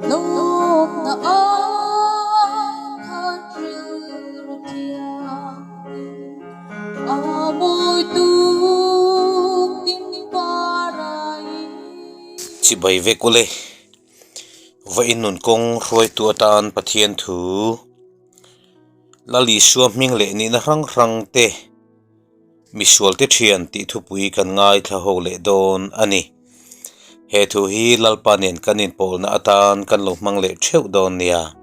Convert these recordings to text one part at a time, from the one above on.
Lawmna ai khan rilru thianghlim a mawi tuk ding parain. Chibai vek ule, va innun kawng hruaitu atan Pathian thu Lal Isua hming leh nihna hrang hrang te Misualte thian tih thupui kan ngaithla ho leh dawn a ni. He thu hi Lalpa nen kan inpawlna atan kan lo hmang leh theuh dawn nia.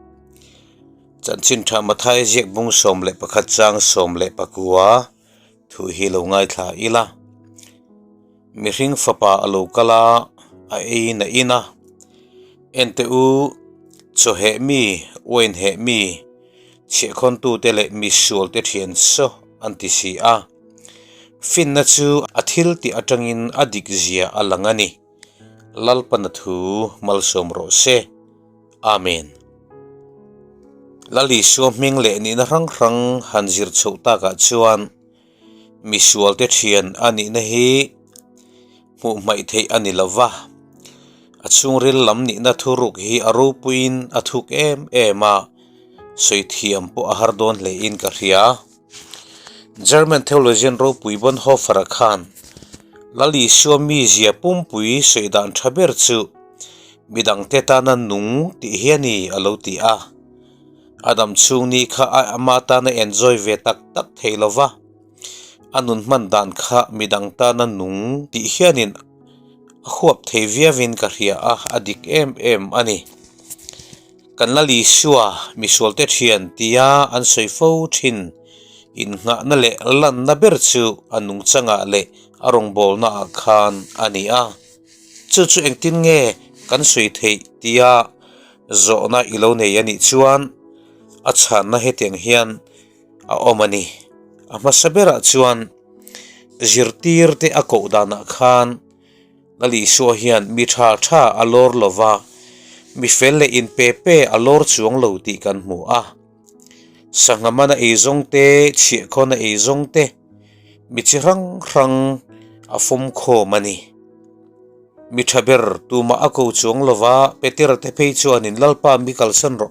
Chanchin tha Mathai ziak bung 11 chang 19 thu hi lo ngaithla ila. Mihring fapa a lo kal a, a ei na in a. Enteh u, chaw heh mi, uain heh mi, Chhiahkhawntute leh misualte thian saw an ti si a, finna chu a thil tih atangin a dik zia a lang a ni. Lalpana thu malsawm rawh se. Amen. Lal Isua hming leh nihna hrang hrang han zir chhoh takah chuan misualte thian a nihna hi hmuh hmaih theih a ni lo va, a chhungril lam nihna thuruk hi a ropuiin a thuk em em a, sawi thiam pawh a har dawn hlein ka hria. German theologian ropui Bonhoeffer-a khan Lal Isua mizia pumpui sawi dan tha ber chu midangte tana nung tih hi a ni a lo ti a. A dam chhung ni kha a ama tana enjoy ve tak tak thei lo va. A nun hman dan kha midang tana nung tih hianin a huap thei viauin ka hria a, a dik em em a ni. Kan Lal Isua misualte thian tia an sawi fo thin innghahna leh lanna ber chu a nungchangah leh a rawngbawlnaah khan a ni a. Chu chu engtin nge kan sawi theih tia zawhna i lo nei a nih chuan a chhanna hetiang hian a awm a ni. A hmasa berah chuan zirtir te a koh danah khan Lal Isua hian mi tha tha a lawr lo va, mi fel leh in pe pe a lawr chuang lo tih kan hmu a. Sangha mana ei zawng te, chhiahkhawna ei zawng te, mi chi hrang hrang a fawm khawm a ni. Mi tha ber tumah a ko chuang lo va, Petera te phei chuanin Lalpa mi kalsan rawh,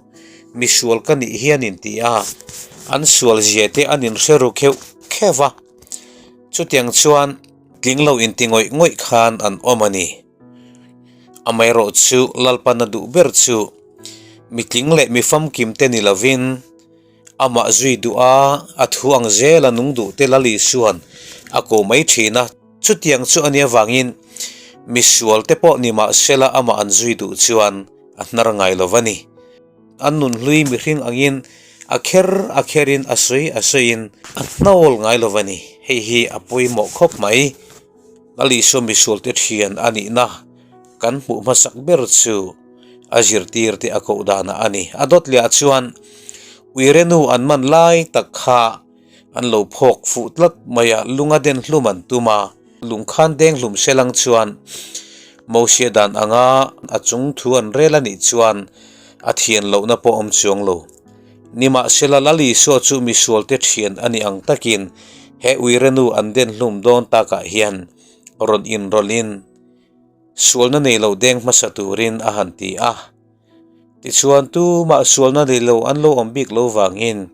mi sual ka nih hian in ti a, an sual zia te an inhre ru kheuh kheuh va. Chutiang chuan tling lo inti ngawih ngawih khan an awm a ni. Amaherawh chu Lalpana duh ber chu mi tling leh mi famkim te ni lovin, Amah zui duh a, a thu ang zel a nung duh te Lal Isuan a ko mai thin a, chutiang chu a nia vangin misual te pawh ni mah sela amah an zui duh chuan a hnar ngai lo va ni. An nun hlui mihring angin a kher a kherin a sawi a sawiin a hnawl ngai lo va ni. Hei hi a pawimawh khawp mai. Lal Isua misual te thian a nihna kan hmuh hmasak ber chu a zirtir te a koh danah a ni. A dawt leh ah chuan Uirenu an man lai tak kha an lo phawk fuh tlat mai a, lunga den hlum an tum a, lungkhan deng hlum selang chuan Mosia dan anga a chung thu an rel a nih chuan a thian lohna pawh awm chuang lo. Nimahsela Lal Isua chu misualte thian a nih ang takin he Uirenu an den hlum dawn takah hian rawn inrawlhin Sualna nei lo deng hmasa turin a han ti a. Tichuan tumah sualna nei lo an lo awm bik lo vangin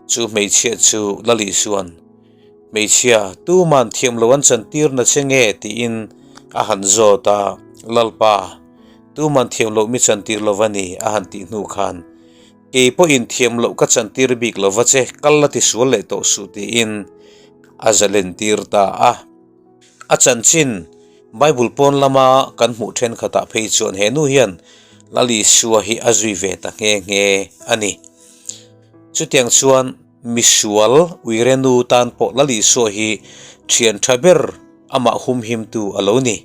chu hmeichhia chu Lal Isuan, Hmeichhia, tuman thiam lo an chantir na che nge? tiin a han zawt a, Lalpa, tuman thiam loh mi chantir lo va ni a han tih hnu khan, Kei pawhin thiam loh ka chantir bik lo va che, kal la tisual leh tawh suh tiin a zalentir ta a. A chanchin, Bible pawn lama kan hmuh thenkhatah phei chuan he nu hian Lal Isua hi a zui ve ta nghe nghe a ni. Chutiang chuan misual uire nu tan pawh Lal Isua hi thian tha ber amah humhimtu a lo ni.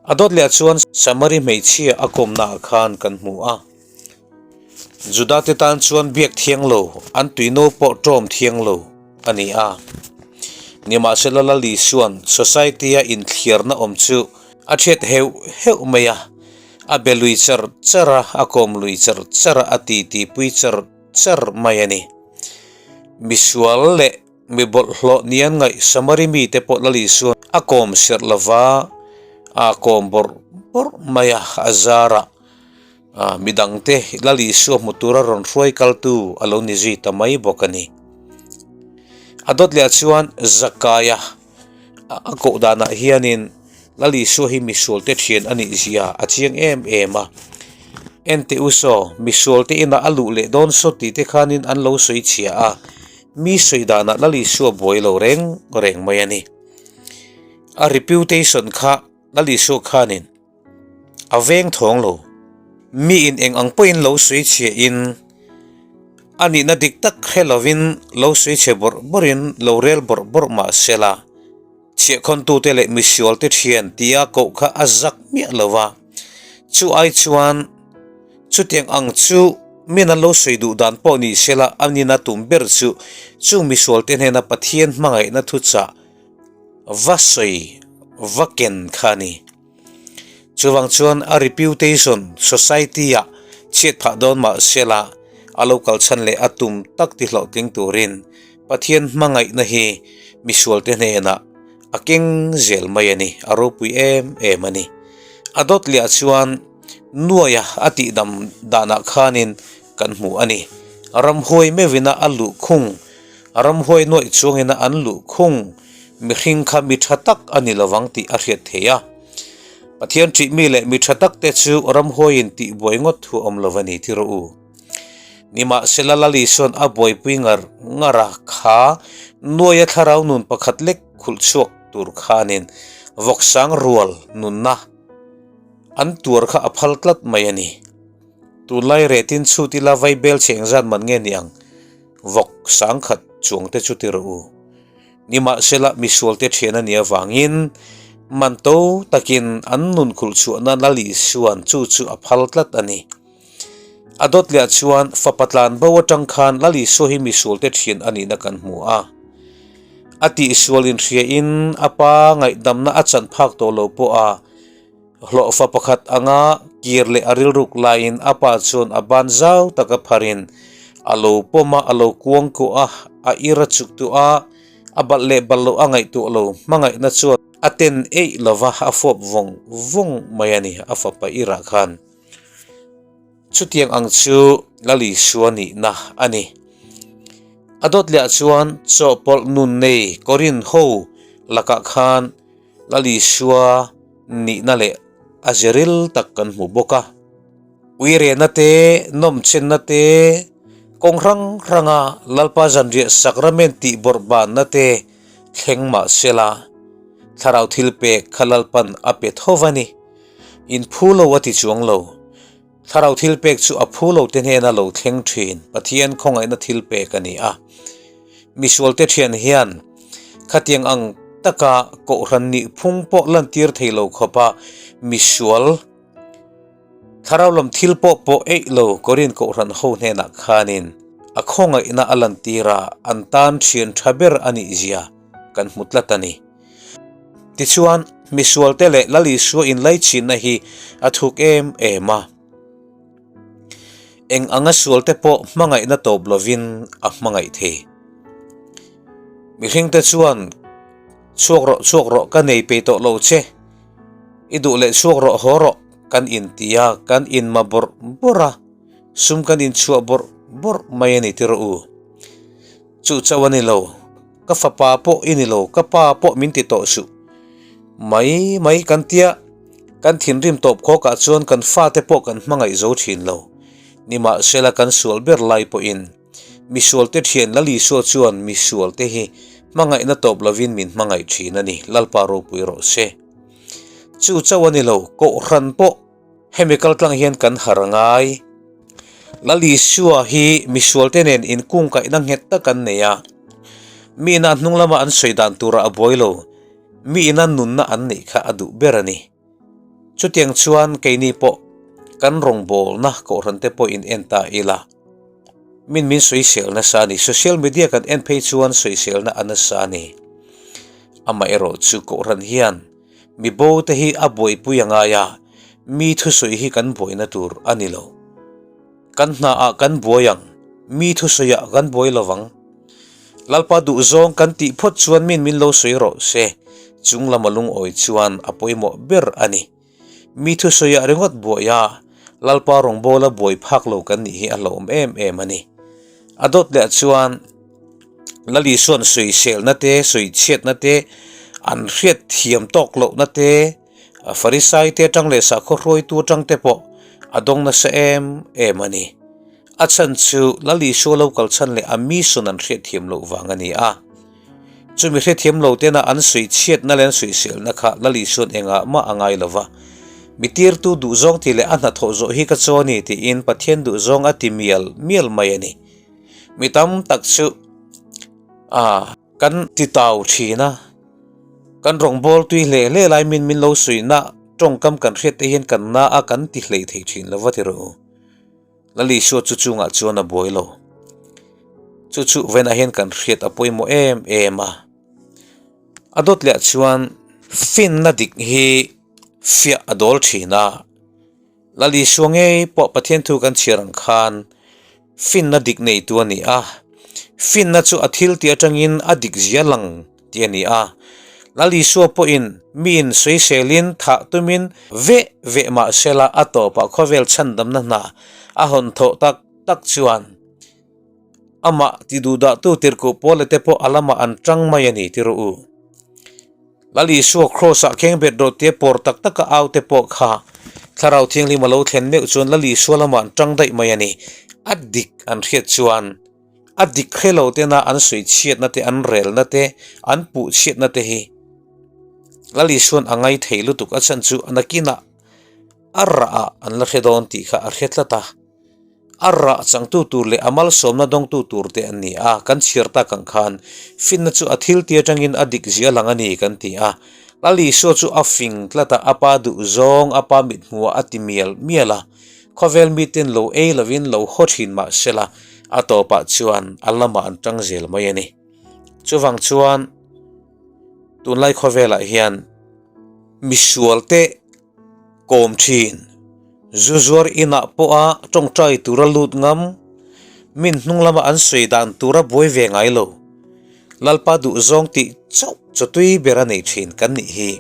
A dawt leh ah chuan Samari hmeichhia a kawmnaah khan kan hmu a. Juda te tan chuan biak thiang lo, an tuino pawh tawm thiang lo a ni a. Nimahsela Lal Isua'n society-a inthliarna awm chu a thiat heuh heuh mai a, a be lui char char a, a kawm lui char char a, a titi pui char char mai a ni. Misual leh mi bawlhhlawh ni an ngaih Samari mite pawh Lal Isua'n a kawm serh lova, a kawm bawrh bawrh mai a, a zarah. Midangte Lal Isua hmu tura rawn hruai kaltu a lo ni zui ta mai bawk a ni. A dawt leh ah chuan Zakaia a koh danah hianin Lal Isua hi misualte thian a nih zia a chiang em em a. Enteh u saw, misualte inah a luh leh dawn saw tih te khanin an lo sawi chhia a, mi sawi danah Lal Isua buai lo reng reng mai a ni. A reputation kha Lal Isua khanin A veng thawng lo. Mi in eng ang pawhin lo sawi chhia in, a nihna dik tak hre lovin lo sawi chhe bawrh bawrhin lo rel bawrh bawrh mah se la, chhiahkhawntute leh misualte thian tia koh kha a zak miah lo va. Chu ai chuan chutiang ang chu min an lo sawi duh dan pawh ni se la, a nihna tum ber chu chung misualte hnena Pathian hmangaihna thuchah va sawi va ken kha a ni. Chuvang chuan a reputation society ah chhiat phah dawn mah sela a lo kal chhan leh a tum tak ti hlawhtling turin Pathian hmangaihna hi misualte hnenah a keng zel mai a ni, a ropui em em a ni. A dawt leh ah chuan nuaia a tihdam danah khanin kan hmu a ni. Ramhuai meuhina a luhkhung, ramhuai nuaih chuangina an luhkhung mihring kha mi tha tak a ni lovang tih a hriat theih a. Pathian ṭih mi leh mi tha tak te chu ramhuaiin tihbuai ngawt thu awm lo a ni ti rawh u. Nimahsela Lal Isua'n a buaipui ngar ngar a, kha nuaia thlarau nun pakhat lek khulh chhuak tur khanin vawksang rual nunna an tuar kha a phal tlat mai a ni. Tunlai retin chhut ila vaibel chhe engzat man nge ni ang? Vawk sangkhat chuang te chu ti rawh u. Nimahsela misualte thian a nih avangin man to takin an nun khulh chhuahna Lal Isua'n chu chu a phal tlat a ni. A dawt leh chuan fapa tlan bo atang khan Lal Isua hi misualte thian a nihna kan hmu a. A tihsual inhriain a pa ngaihdamna a chan phak tawh lo pawh a hlawhfa pakhat anga kir leh a rilruk laiin a pa chuan a ban zau taka pharin a lo pawm a, a lo kuangkuah a, a ir a chuktuah a, a balh leh balh loh a ngaihtuah lo, hmangaihna chuan a ten eih lova a fawp vawng vawng mai a ni a fapa irah khan. Chutiang ang chu Lal Isua nihna a ni. A dawt leh ah chuan chawhpawlh nun nei Korinth ho lakah khan Lal Isua nihna leh a ziril tak kan hmu bawk a. Uirena te, nawmchenna te, kawng hrang hranga Lalpa zanriah sakramen tih bawrhbanna te thleng mah sela, thlarau thil pek kha Lalpan a pe tho va ni. In phu lo a ti chuang lo. Thlarau thil pek chu a phu lo te hnena lo thleng thin Pathian khawngaihna thil pek a ni a. Misualte thian hian khatiang ang taka kohhran nih phung pawh lantir thei lo khawpa misual thlarau lam thil pawh pawh eih lo Korin kohhran ho hnenah khanin a khawngaihna a lantir a, an tan thian tha ber a nih zia kan hmu tlat a ni. Tichuan, misualte leh Lal Isua inlaichinna hi a thuk em em a. Eng anga sualte pawh hmangaihna tawp lovin a hmangaih thei. Mihringte chuan, Chhuak rawh, chhuak rawh, ka nei pei tawh lo che. I duh leh chhuak rawh, haw rawh, kan inti a, kan inma bawrh bawrh a, sum kan inchhuah bawrh bawrh mai a ni ti rawh u. Chu chauh a ni lo, ka fapa pawh i ni lo, ka pa pawh min ti tawh suh. Mai mai kan tia, kan thinrim tawp khawkah chuan kan fate pawh kan hmangaih zo thin lo. Nimahsela kan sual ber lai pawhin misualte thian Lal Isua chuan misualte hi hmangaihna tawp lovin min hmangaih thin a ni, Lalpa ropui rawh se. Chu chauh a ni lo, Kohhran pawh Hemi kaltlang hian kan har ngai. Lal Isua hi misualte nen inkungkaihna nghet tak an nei a. Mi ina hnung lama an sawi dan turah a buai lo. Mi ina nunna an neih kha a duh ber a ni. Chutiang chuan keini pawh kan rawngbawlna kohhrante pawh in en ta ila. Min min sawisel nasa a ni. Social media kan en phei chuan sawiselna a nasa a ni. Amaherawhchu kohhran hian Mi bo te hi a buaipui a ngai a, mi thusawi hi kan buaina tur a ni lo. Kan hna ah kan buai ang, mi thusawi ah kan buai lo vang. Lalpa duhzawng kan tih phawt chuan min min lo sawi rawh se, chung lama lungawi chuan a pawimawh ber a ni. Mi thusawi ah ringawt buai a, Lalpa rawngbawla buai phak lo kan nih hi a hlauhawm em em a ni. A dawt leh chuan Lal Isua'n sawiselna te, sawichhiatna te, an hriat thiam tawk lohna te, Farisai te atang leh sakhaw hruaitu atang te pawh a dawng nasa em em a ni. A chhan chu Lal Isua lo kal chhan leh a mission an hriat thiam loh vang a ni a. Chumi hrethiam lo tena an sawichhiatna leh an sawiselna kha Lal Isua'n engah mah a ngai lo va. Mi tirtu duhzawng tih leh a hnathawh zawh hi ka chaw a ni tiin Pathian duhzawng a ti mial mial mai a ni. Mi tam tak chu a kan ti tau thin a, kan rawngbâwl tui hle hle lai min min lo suihna tawngkam kan hriat te hian kan na a kan ti hlei thei thin lo va ti rawh u. Lal Isua chu chungah chuan a buai lo. Chu chu venah hian kan hriat a pawimawh em em a. A dawt leh chuan finna dik hi fiah a dawl thin a. Lal Isua ngei pawh Pathian thu kan chhiar ang khan finna dik neitu a ni a. Finna chu a thil tih atangin a dik zia lang tih a ni a. Lal Isua pawhin miin sawiselin thah tumin veh veh mah sela a tawpah khawvel chhandamna hna a hawn thawh tak tak chuan amah ti duhdahtu tirhkoh pawl te pawh a lamah an tang mai a ni ti rawh u. Lal Isua Kraws-ah khengbet rawh tia pawr tak taka au te pawh kha Thlarau Thianghlim a lo thlen meuh chuan Lal Isua lamah an tang daih mai a ni. A dik an hriat chuan A dik hre lo tena an sawi chhiatna te, an relna te, an puh chhiatna te hi Lal Isua'n a ngai thei lutuk a chhan chu nakinah a rah ah an la hre dawn tih kha a hre tlat a. A rah changtu tur leh a malsawmna dawngtu tur te an ni a, kan chhiar tak ang khan finna chu a thil ti atangin a dik zia lang a ni kan ti a. Lal Isua chu a fing tlat a, a pa duh zawng, a pa mithmuhah a ti mial mial a. Khawvel miten lo ei lovin lo haw thin mah sela, a tawpah chuan a lamah an tang zel mai a ni. Chuvang chuan tunlai khawvelah hian misualte kawm thin, zu zuar inah pawha tawngtai tura lut ngam, min hnung lama an sawi dan tura buai ve ngai lo, Lalpa duhzawng tih chauh chawtui ber a nei thin kan nih hi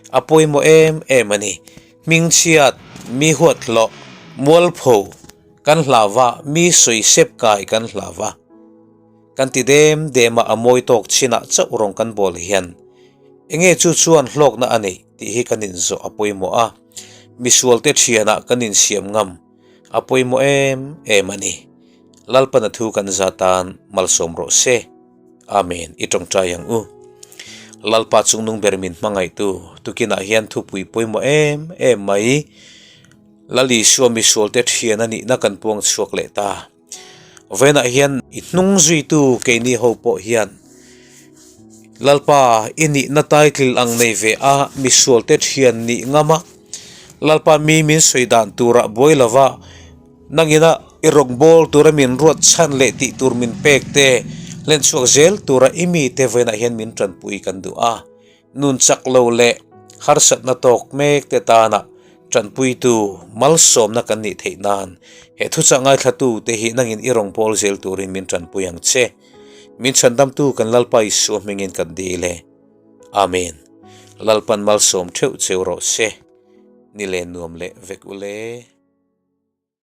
a pawimawh em em a ni. Hmingchhiat, mi huat hlawh, mualpho kan hlau va, mi sawi sep kai kan hlau va. Kan ti dem dem a, a mawi tawk chinah chauh rawng kan bawl hian enge chu chuan hlawkna a neih tih hi kan inzawh a pawimawh a, misualte thianah kan insiam ngam a pawimawh em em a ni. Lalpana thu kan za tan malsawm rawh se. Amen, i tawngtai ang u. Lalpa chungnung ber min hmangaihtu tukinah hian thupui pawimawh em em mai. Lal Isua misualte thian a nihna kan puang chhuak leh ta. Vawiinah hian i hnung zuitu keini ho pawh hian Lalpa i nihna title ang nei ve a misualte thian nih ngam a, Lalpa mi min sawi dan turah buai lova, Nangina i rawngbâwl tura min ruat chhan leh tih tur min pek te, hlen chhuak zel tura i mite vawiinah hian min tanpui kan duh a. Nun chak lo leh harsatna tawk mek te tana tanpuitu malsawmna kan nih theih nan he thuchah ngaithlatu te hi nangin i rawngbâwl zel turin min tanpui ang che. Min chhandamtu kan Lalpa Isua hmingin kan dil e. Amen. Lalpan malsawm theuh cheu rawh se. Ni leh nuam leh vek ule.